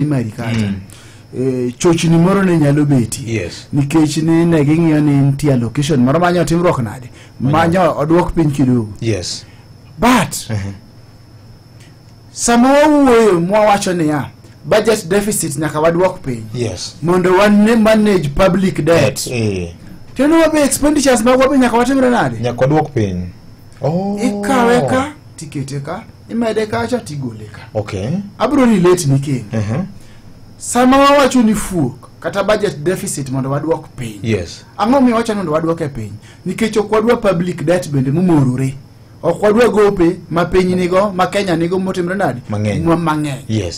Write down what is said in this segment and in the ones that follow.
Mari kacha chochni moro ne nyalo betie nikech ni ne ging'iyo ni nitie allocation moro manyo timruok nade manyo oduok piny kidogo. But sama wawuoyo mwawacho niya budget deficit nyaka waduok piny mondo wane manage public debt, tiende wabe expenditures magwa be nyaka watimre nade? Nyaka waduok piny. Oh. Ikawe ka tikete ka, imede kacha tigole ka. Abiro relate ni kendo. Sama wawacho ni fuok kata budget deficit mondo waduok piny, ang'o miyo wacho ni mondo waduoke piny? Nikech ok wadwa public debt bende momorore, ok wadwa gope ma piny nigo, ma Kenya nigo motimre nade? Mang'eny. Mang'eny.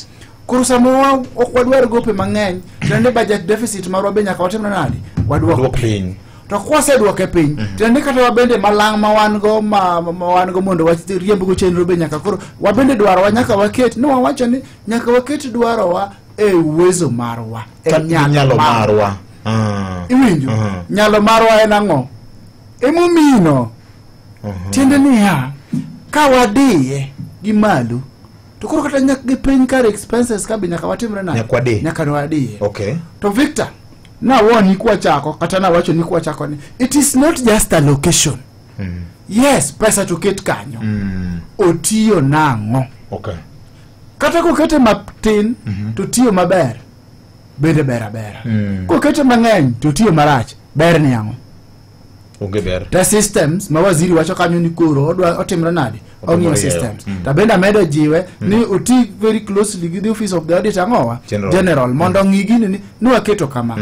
Koro sama ok wadwar gope mang'eny, tiende budget deficit marwa be nyaka watimre nade? Waduok Waduok piny. To kwaseduoke piny, tiende kata wabende malang' ma wan go ma wan go mondo wariembgo chenro be nyaka koro wabende dwarowa nyaka waket ni wawacho ni nyaka waket dwarowa e uwezo marwa, e nyalo marwa. Iwinjo? Nyalo marwa en ang'o? Emomino tiende niya ka wadiye gi malo to koro kata nyaka gi piny kar expenses ka be nyaka watimre nade? Nyaka wadiye. Nyaka wadiye. To Victor, nawoni kwachako kata nawacho ni kwachako ni it is not just allocation. Yes, pesa to ket kanyo, otiyo nang'o? Kata kokete matin to tiyo maber bende ber abera. Kokete mang'eny to tiyo marach, ber ni ang'o? Onge ber. Te systems ma waziri wacho kanyo ni koro odwa otimre nade? Odwa ong'iyo rieyo. systems. To bende amedo jiwe ni oti very closely gi the office of the auditor ang'owa General. General mondo ong'i gini ni waketo kama.